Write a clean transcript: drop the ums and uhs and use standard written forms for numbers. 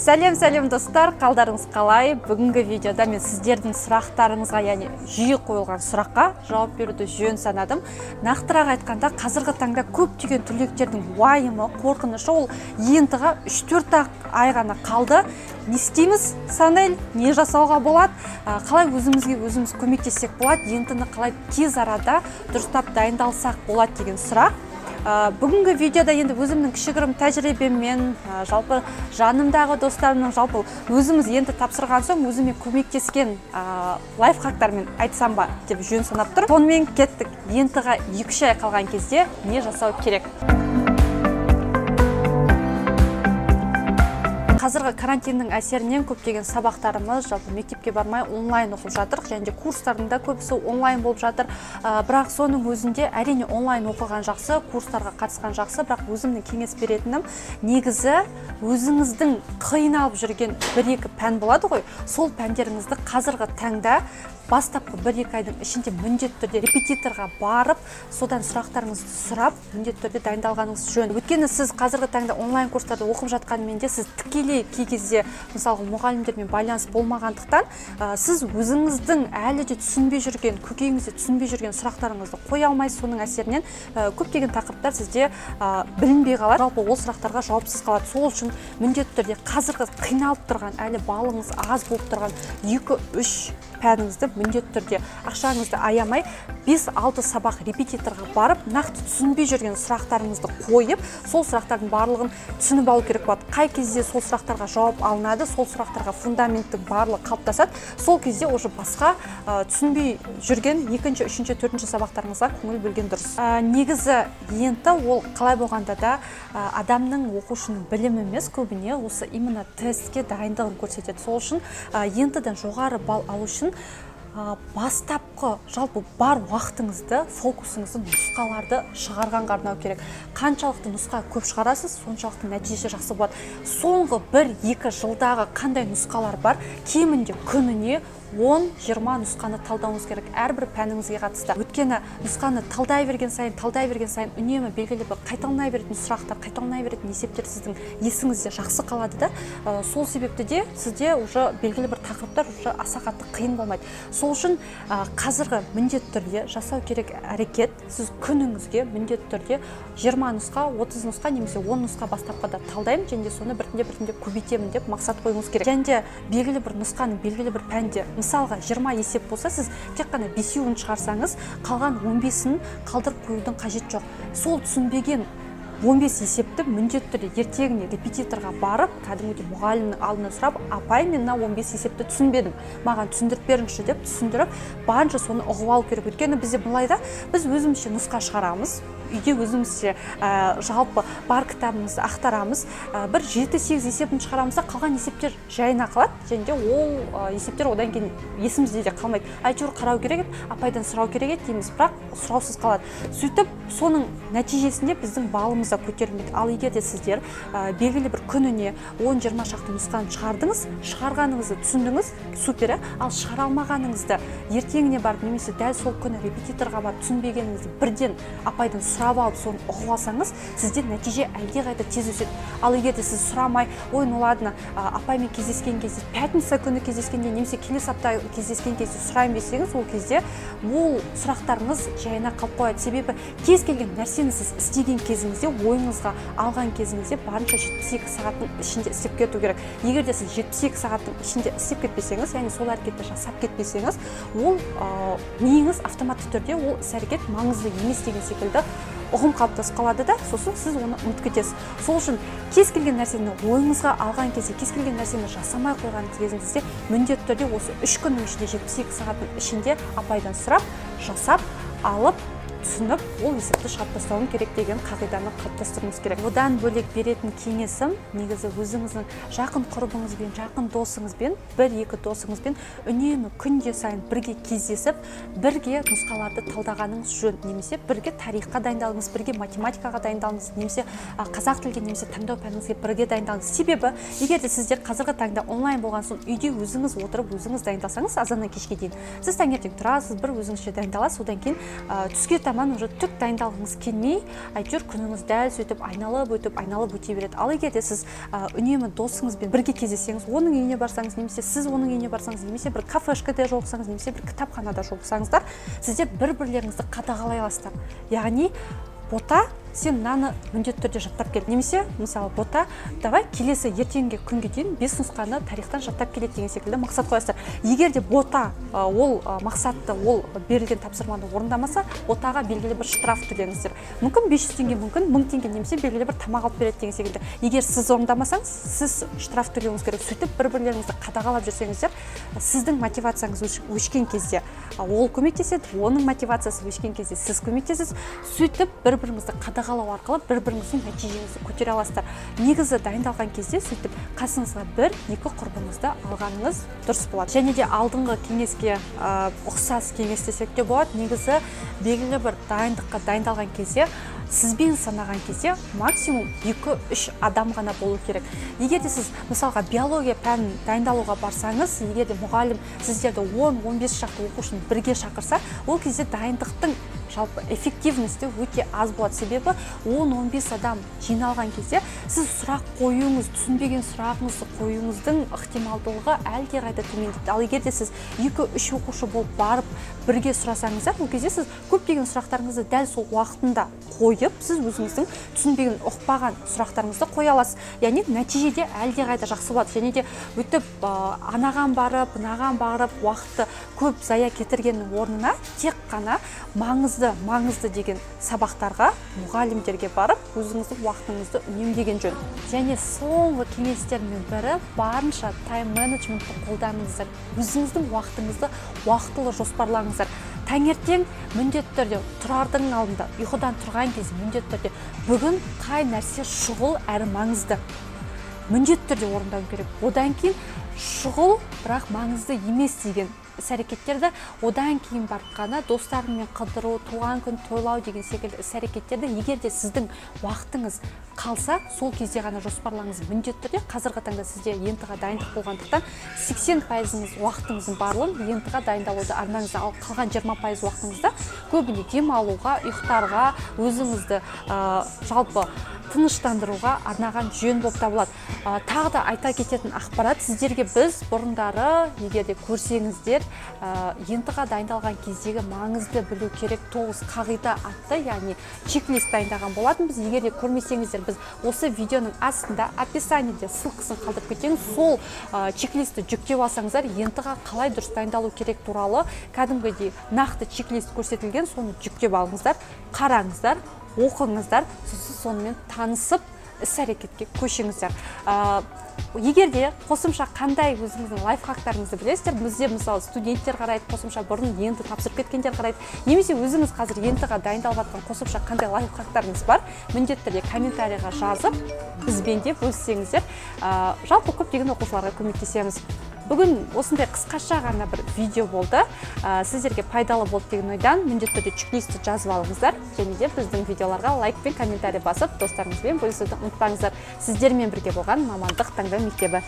Сәлем, сәлем достар, қалдарыңыз қалай? Бүгінгі видеода мен сіздердің сұрақтарыңызға, яғни жиі қойылған сұраққа жауап беруді жөн санадым. Нақтырақ айтқанда, қазіргі таңда көптеген түлектердің уайымы, қорқынышы ол ЕНТ-ға 3-4 ай ғана қалды. Не істейміз, Санель? Не жасауға болады? Қалай өзімізге өзіміз көмектессек болады? ЕНТ-ны қалай тез арада дұрыстап дайындалсақ болады деген сұрақ. Бүгінгі видеода енді өзімнің кішігірім тәжірибеммен, жалпы жанымдағы достарымның, жалпы өзіміз енді тапсырған соң өзіме көмектескен лайфхактармен айтсам ба деп жөн санап тұрмын. Сонымен кеттік. ЕНТ-ға 2-3 ай қалған кезде не жасау керек? Қазіргі карантиннің әсерінен көптеген сабақтарымыз жалпы мектепке бармай онлайн оқып жатыр, және де курстардың да көбісі онлайн болып жатыр. Бірақ соның өзінде әрине онлайн оқыған жақсы, курстарға қатысқан жақсы, бірақ өзімнің кеңес беретінім негізі өзіңіздің қиналып жүрген бір-екі пән болады ғой, сол пәндеріңізді қазіргі таңда бастапқы 1-2 айдың ішінде міндетті түрде репетиторға барып, содан сұрақтарыңызды сұрап, міндетті түрде дайындалғаныңыз жөн. Өйткені сіз қазіргі таңда онлайн курстарда оқып жатқанымен де сіз тікелей кей кезде мысалға мұғалімдермен байланыс болмағандықтан, сіз өзіңіздің әлі де түсінбей жүрген, көкейіңізде түсінбей жүрген сұрақтарыңызды қоя алмайсыз. Соның әсерінен көптеген тақырыптар сізде білінбей қалады, жалпы ол сұрақтарға жауапсыз қалады. Сол үшін міндетті түрде қазіргі қиналып тұрған, әлі балыңыз аз болып тұрған 2-3 пәніңізді міндетті түрде ақшаңызды аямай 5-6 сабақ репетиторға барып, нақты түсінбей жүрген сұрақтарыңызды қойып, сол сұрақтардың барлығын түсініп алу керек болады. Қай кезде сол сұрақтарға жауап алынады, сол сұрақтарға фундаменттің барлығы қалыптасады, сол кезде уже басқа түсінбей жүрген 2-ші, 3-ші, 4-ші сабақтарыңызға көңіл бөлген дұрыс. Негізі ЕНТ ол қалай болғанда да адамның, оқушының білімі емес, көбіне осы именно тестке дайындығын көрсетеді. Сол үшін ЕНТ-дан жоғары балл алу үшін бастапқы жалпы бар уақытыңызды, фокусыңызды нұсқаларды шығарғанға арнау керек. Қаншалықты нұсқа көп шығарасыз, соншалықты нәтиже жақсы болады. Соңғы 1-2 жылдағы қандай нұсқалар бар, кемінде күніне 10-20 нұсқаны талдауыңыз керек әрбір пәніңізге қатысты. Өйткені нұсқаны талдай берген сайын, талдай берген сайын үнемі белгілі бір қайталанай беретін сұрақтар, қайталанай беретін есептер сіздің есіңізде жақсы қалады да. Сол себепті де сізде уже белгілі бір тақырыптар уже аса қатты қиын болмайды. Сол үшін қазіргі міндетті түрде жасау керек әрекет, сіз күніңізге міндетті түрде 20 нұсқа, 30 нұсқа немесе 10 нұсқа бастапқыда талдаймын және де соны біртіндеп көбейтемін деп мақсат қоюыңыз керек. Және де белгілі бір нұсқаны белгілі бір пәнде, мысалға 20 есеп болса, сіз тек қана 5-еуін шығарсаңыз, қалған 15-ін қалдырып қоюдың қажеті жоқ. Сол түсінбеген 15 есепті міндетті түрде ертеңіне репетиторға барып, кәдімгідей мұғалімнің алдына сұрап, апай, мен мына 15 есепті түсінбедім, маған түсіндіріп беріңізші деп түсіндіріп, барынша соны ұғып алу керек. Өйткені бізде былай да, біз өзімізше нұсқа шығарамыз, үйде өзімізше жалпы бар кітабымызды ақтарамыз, бір 7-8 есебін шығарамыз да, қалған есептер жайына қалады, және де ол есептер одан кейін есімізде де қалмайды. Әйтеуір қарау керек еді, апайдан сұрау керек еді дейміз, бірақ сұраусыз қалады. Сөйтіп соның нәтижесінде біздің балымыз да көтерілмейді. Ал егер де сіздер белгілі бір күніне 10-20 шақты нұсқаны шығардыңыз, шығарғаныңызды түсіндіңіз, супер, ал шығара алмағаныңызды ертеңіне барып немесе дәл сол күні репетиторға барып түсінбегеніңізді бірден апайдан сұрап алып соны ұғып алсаңыз, сізде нәтиже әлдеқайда тез өседі. Ал егер де сіз сұрамай, ой, ну ладно, апаймен кездескен кезде, пятница күні кездескенде немесе келесі апта кездескен кезде сұрайын десеңіз, ол кезде ол сұрақтарыңыз жайына қалып қояды. Себебі кез келген нәрсені сіз істеген кезіңізде, ойыңызға алған кезіңізде барынша 72 сағаттың ішінде істеп кету керек. Егер де сіз 72 сағаттың ішінде істеп кетпесеңіз, яғни сол әрекетті жасап кетпесеңіз, ол миыңыз автоматты түрде ол іс-әрекет маңызды емес деген секілді ұғым қалыптасып қалады да, сосын сіз оны ұмытып кетесіз. Сол үшін кез келген нәрсені ойыңызға алған кезде, кез келген нәрсені жасамай қойған кезіңізде міндетті түрде осы 3 күннің ішінде, 72 сағаттың ішінде апайдан сұрап, жасап, алып, түсініп, ол есепті шығарып тастауым керек деген қағиданы қалыптастыруыңыз керек. Одан бөлек беретін кеңесім, негізі өзіңіздің жақын құрбыңызбен, жақын досыңызбен, 1-2 досыңызбен үнемі күнде сайын бірге кездесіп, бірге нұсқаларды талдағаныңыз жөн. Немесе бірге тарихқа дайындалыңыз, бірге математикаға дайындалыңыз, немесе қазақ тілге, немесе таңдау пәніңізге бірге дайындалыңыз. Себебі егер де сіздер қазіргі таңда онлайн болған соң үйде өзіңіз отырып, өзіңіз дайындалсаңыз, азаннан кешке дейін сіз таңертең тұрасыз, бір өзіңізше дайындаласыз, одан кейін түске таман уже түк дайындалғыңыз келмей, әйтеуір күніңіз дәл сөйтіп айналып өтіп, айналып өте береді. Ал егер де сіз үнемі досыңызбен бірге кездессеңіз, оның үйіне барсаңыз, немесе сіз оның үйіне барсаңыз, немесе бір кафешкада жолықсаңыз, немесе бір кітапханада жолықсаңыздар, сіздер бір-бірлеріңізді қадағалай аласыздар. Яғни, Бота, сен мынаны міндетті түрде жаттап кел. Немесе, мысалы, Бота, давай келесі ертеңгі күнге дейін 5 нұсқаны тарихтан жаттап келеді деген секілді мақсат қоясыздар. Егер де Бота ол мақсатты, ол берілген тапсырманы орындамаса, Ботаға белгілі бір штраф төлеңіздер. Мүмкін 500 теңге, мүмкін 1000 теңге, немесе белгілі бір тамақ алып береді деген секілді. Егер сіз орындамасаңыз, сіз штраф төлеуіңіз керек. Сөйтіп бір-бірлеріңізді қадағалап жүрсеңіздер, сіздің мотивацияңыз өшкен кезде ол көмектеседі, оның мотивациясы өшкен кезде сіз көмектесесіз. Сөйтіп бір-біріңізді қадағалау арқылы бір-біріңіздің нәтижеңізді көтере аласыздар. Негізі дайындалған кезде сөйтіп қасыңызға 1-2 құрбыңызды алғаныңыз дұрыс болады. Және де алдыңғы кеңеске ұқсас кеңес десек те болады. Негізі белгілі бір дайындыққа дайындалған кезде, сізбен санаған кезде максимум 2-3 адам ғана болу керек. Егер де сіз мысалға биология пәнін дайындалуға барсаңыз, егер де мұғалім сіздерді 10-15 шақты оқушыны бірге шақырса, ол кезде дайындықтың жалпы эффективності өте аз болады. Себебі 10-15 адам жиналған кезде сіз сұрақ қоюыңыз, түсінбеген сұрағыңызды қоюыңыздың ықтималдылығы әлдеқайда төмендейді. Ал егер де сіз 2-3 оқушы болып барып бірге сұрасаңыздар, ол кезде сіз көптеген сұрақтарыңызды дәл сол уақытында қойып, сіз өзіңіздің түсінбеген, ұқпаған сұрақтарыңызды қоя аласыз. Яғни нәтижеде әлдеқайда жақсы болады. Және де өйтіп анаған барып, мынаған барып уақытты көп зая кетіргеннің орнына тек қана маңызды деген сабақтарға, мұғалімдерге барып, өзіңіздің уақытыңызды үнемдеген жөн. Және соңғы кеңестерімнің бірі, барынша тайм-менеджментті қолданыңыздар. Өзіңіздің уақытыңызды уақытылы жоспарлаңыздар. Таңертең міндетті түрде тұрардың алдында, ұйқыдан тұрған кезде міндетті түрде бүгін қай нәрсе шұғыл әрі маңызды міндетті түрде орындау керек. Одан кейін шұғыл, бірақ маңызды емес деген іс-әрекеттерді, одан кейін барып қана достарыңмен қыдыру, туған күн тойлау деген секілді іс-әрекеттерді егер де сіздің уақытыңыз қалса, сол кезде ғана жоспарлаңыз. Міндетті түрде қазіргі таңда сізде ЕНТ-ға дайындық болғандықтан 80% уақытыңыздың барлығын ЕНТ-ға дайындалуды арнаңыз. Ал қалған 20% уақытыңызда көбіне демалуға, ұйықтарға, өзіңізді жалпы тыныштандыруға арнаған жөн болып табылады. Тағы да айта кететін ақпарат, сіздерге біз бұрындары, егер де көрсеңіздер, ЕНТ-ға дайындалған кездегі маңызды білу керек 9 қағида атты, яғни чек-лист дайындаған болатынбыз. Егер де көрмесеңіздер, біз осы видеоның астында описаниеде ссылкасын қалдырып кетеміз. Сол чек-листті жүктеп алсаңыздар, ЕНТ-ға қалай дұрыс дайындалу керек туралы кәдімгідей нақты чек-лист көрсетілген, соны жүктеп алыңыздар, қараңыздар, оқыңыздар, сосын сонымен танысып іс-әрекетке көшіңіздер. Егер де қосымша қандай өзіңіздің лайфхактарыңызды білесіздер, бізде мысалы студенттер қарайды, қосымша бұрын ЕНТ тапсырып кеткендер қарайды, немесе өзіңіз қазір ЕНТ-ға дайындалып жатқан қосымша қандай лайфхактарыңыз бар, міндетті түрде комментарийға жазып, бізбен де бөліссеңіздер, жалпы көптеген оқушыларға көмектесеміз. Бүгін осындай қысқаша ғана бір видео болды. Сіздерге пайдалы болды деген ойдан міндетті түрде чек-листті жазып алыңыздар. Және де біздің видеоларға лайк пен комментарий басып, достарыңызбен бөлісуді ұмытпаңыздар. Сіздермен бірге болған мамандық таңдау мектебі.